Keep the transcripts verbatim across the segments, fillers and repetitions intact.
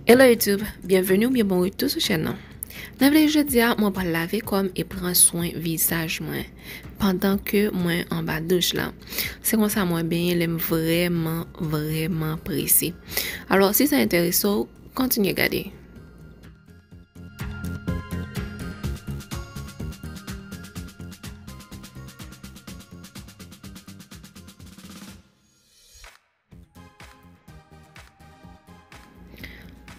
Hello YouTube, byenveni oubyen bon retou sou chèn nan. Nan videyo jodi a, mwen pral lave kò m e pran swen vizaj mwen pandan ke mwen anba douch la. Se konsa mwen benyen lè m vrèman, vrèman prese. Alò, si sa enterese w, kontinye gade.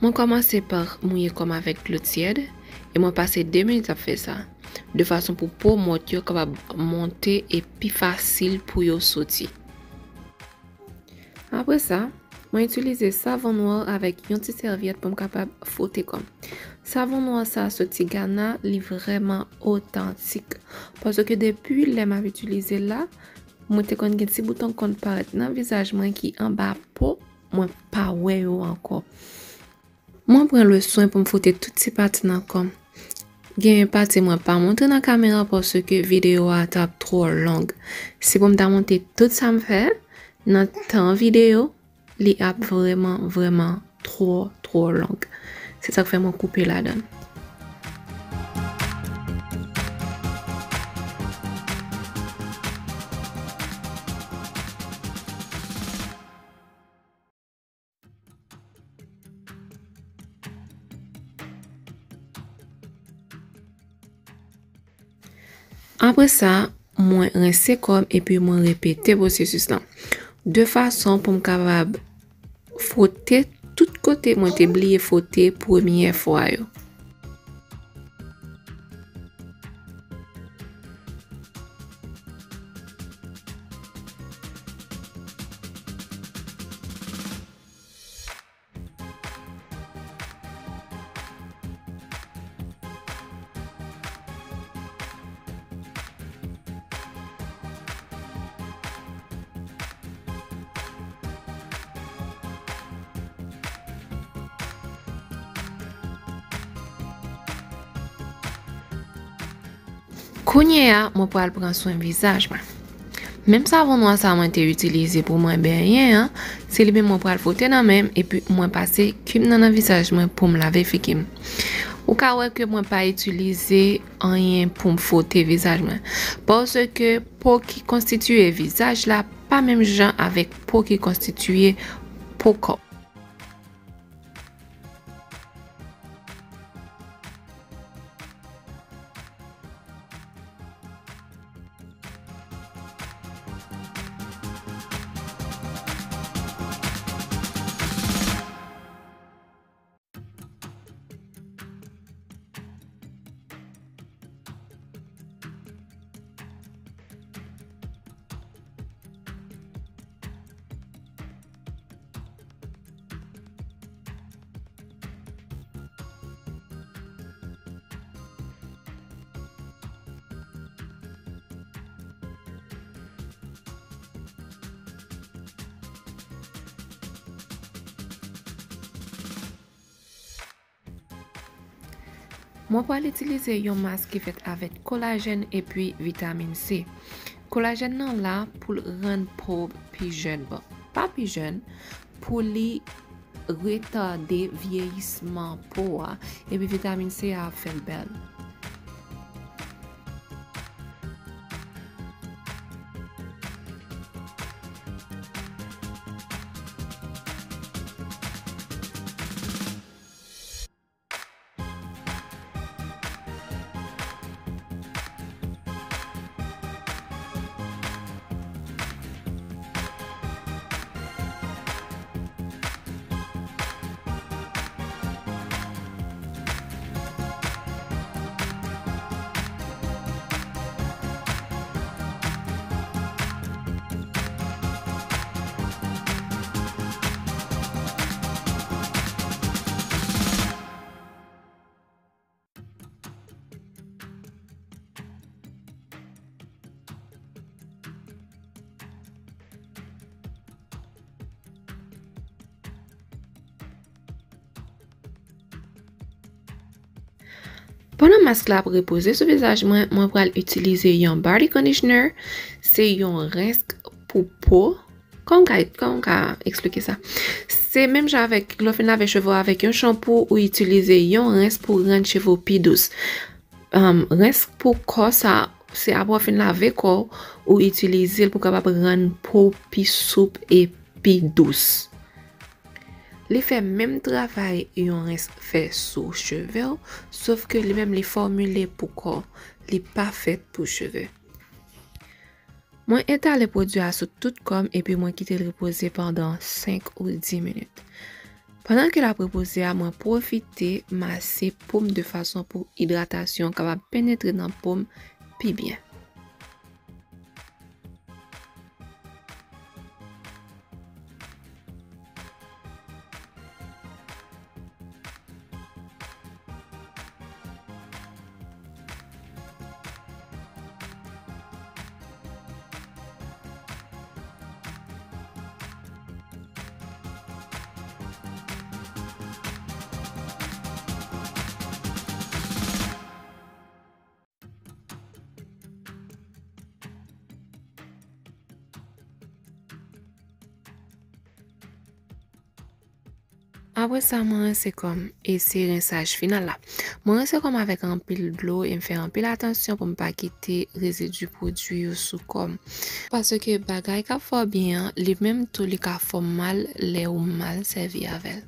Mwen kòmanse pa mouye kò m avèk dlo tyèd e mwen pase de minit ap fè sa, de fason pou po mòt yo kapab monte e pi fasil pou yo soti. Apre sa, mwen itilize savon nwa avèk yon ti sèvyèt pou m kapab fwote kò m. Savon nwa sa soti Ghana, li vrèman otantik. Paske depi lè m ap itilize l la, mwen te konn gen ti bouton k konn parèt nan vizaj mwen ki anba po, mwen pa wè yo ankò. Mwen pran le swen pou m fwote tout ti pati nan kò m. Gen pati mwen pa montre nan kamera paske videyo a t ap twò long. Si pou m ta montre tout sa m fè nan tan videyo, li ap vrèman, vrèman twò, twò long. Se sa k fè mwen koupe ladan l. Apre sa, mwen rense kò m epi mwen repete pwosesis lan. De fason pou m kapab fwote tout kote mwen te bliye fwote premyè fwa yo. Kounye a, mwen pral pran swen vizaj mwen. Menm savon nwa sa mwen te itilize pou mwen benyen an, se li menm mwen pral fwote nan men m epi mwen pase kim nan nan vizaj mwen pou m lave figi m. Ou ka wè ke mwen pa itilize anyen pou m fwote vizaj mwen. Paske po ki konstitiye vizaj la pa menm jan avèk po ki konstitiye po kò. Mwen pral itilize yon mask ki fèt avèk kolajèn epi vitamin C. Kolajèn nan la pou l rann po pi jèn, bon, pa pi jèn, pou li retade vyeyisman po a, epi vitamin C a ap fè l bèl. Pandan mask la ap repoze sou vizaj mwen, mwen pral itilize yon body conditioner. Se yon rens pou po. Kòman m ka, kòman m ka eksplike sa? Se menm jan avèk lè w fin lave cheve w avèk yon chanpou, ou itilize yon rens pou rann cheve w pi dous. Um, rens pou kò sa, se apre w fin lave kò w, ou itilize l pou kapab rann po w pi soup e pi dous. Li fè menm travay yon rens fè sou cheve w, sof ke li menm li fòmile pou kò, li pa fèt pou cheve. Mwen etale pwodui a sou tout kò m epi mwen kite l repoze pandan senk ou dis minit. Pandan ke l ap repoze a, mwen pwofite mase po m de fason pou idratasyon kapab penetre nan po m pi byen. Apre sa, mwen rense kò m, e se rensaj final la. Mwen rense kò m avèk anpil dlo e m fè anpil atansyon pou m pa kite rezidi pwodui yo sou kò m. Paske bagay k ap fè w byen an, li menm tou li ka fè w mal lè ou mal sèvi avè l.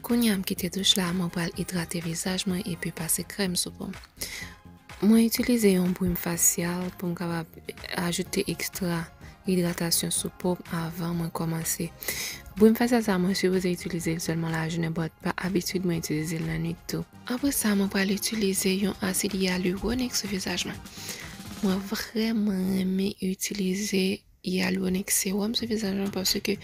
Kounye a m kite douch la, mwen pral idrate vizaj mwen epi pase krèm sou po m. Mwen itilize yon brim fasyal pou m kapab ajoute ekstra idratasyon sou po m avan mwen kòmanse. Brim fasyal sa a, mwen sipoze itilize l sèlman lajounen, but pa abitid mwen itilize l lannwit tou. Apre sa, mwen pral itilize yon asid hyaluronik sou vizaj mwen. Mwen vrèman renmen itilize hyaluronik sewòm sou vizaj mwen paske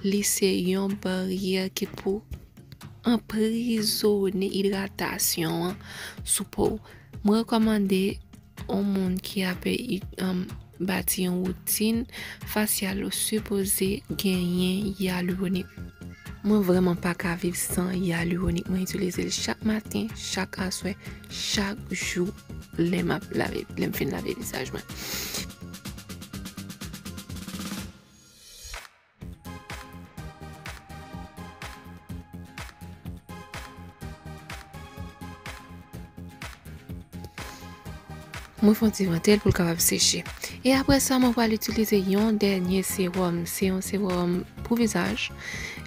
li se yon baryè ki pou anprizone idratasyon an sou po w. Mwen rekòmande yon moun ki ape, um, bati yon woutin fasyal, ou sipoze genyen hyaluronik. Mwen vrèman pa ka viv san hyaluronik. Mwen itilize l chak maten, chak aswè, chak jou lè m ap lave, lè m fin lave vizaj mwen. Mwen fè yon ti vante l pou l kapab seche. E apre sa, mwen pral itilize yon dènye sewòm. Se yon sewòm pou vizaj.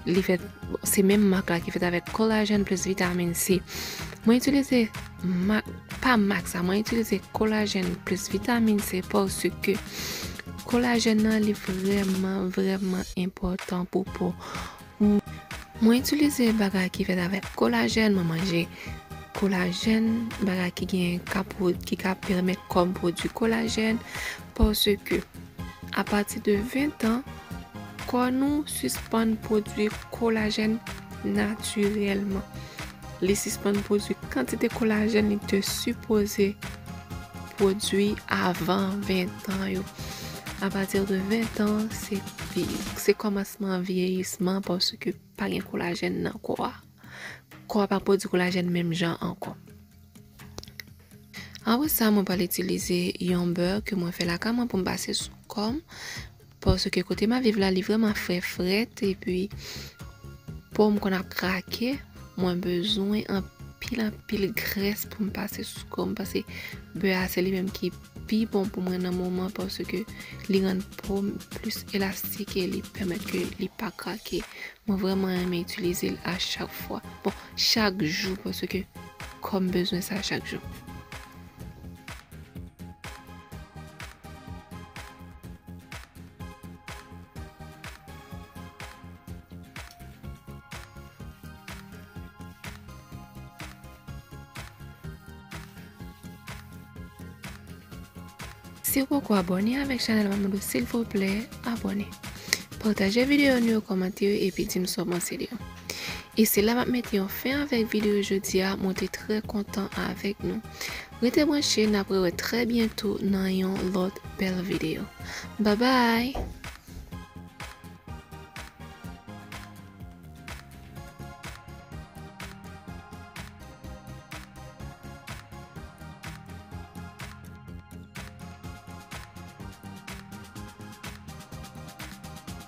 Li fèt, se menm mak la ki fèt avèk kolajen plis vitamin C. Mwen itilize mak, pa mak sa, mwen itilize kolajen plis vitamin C paske kolajen nan li vrèman, vrèman enpòtan pou po. Mwen itilize bagay ki fèt avèk kolajen, mwen manje kolajen, bagay ki gen ka pwod-, ki ka pèmèt kò m pwodui kolajen, paske apati de ven an, kò nou sispann pwodui kolajen natirèlman. Li sispann pwodui kantite kolajen li te sipoze pwodui avan ven an yo. Apati de ven an, se vi-, se kòmansman vyeyisman paske pa gen kolajen nan kò a. Kò a pa pwodui kolajen menm jan ankò. Apre sa, mwen pral itilize yon bè ke mwen fè lakay mwen pou m pase sou kò m. Paske kote m ap viv la, li vrèman frè frèt, epi po m konn ap krake, mwen bezwen anpil, anpil grès pou m pase sou kò m, paske bè a se li menm ki pi bon pou mwen nan moman, paske li rann po m plis elastik e li pèmèt ke li pa krake. Mwen vrèman renmen itilize l a chak fwa. Bon, chak jou, paske kò m bezwen sa chak jou. Si w poko abòne avèk chanèl Mamando, silvouplè, abòne. Pataje videyo nou yo, kòmante yo, epi di m sa w panse de yo. E se la m ap mete yon fen avèk videyo jodi a. Mwen te trè kontan avèk nou. Rete branche, n ap rewè trè byento nan yon lòt bèl videyo. Babay!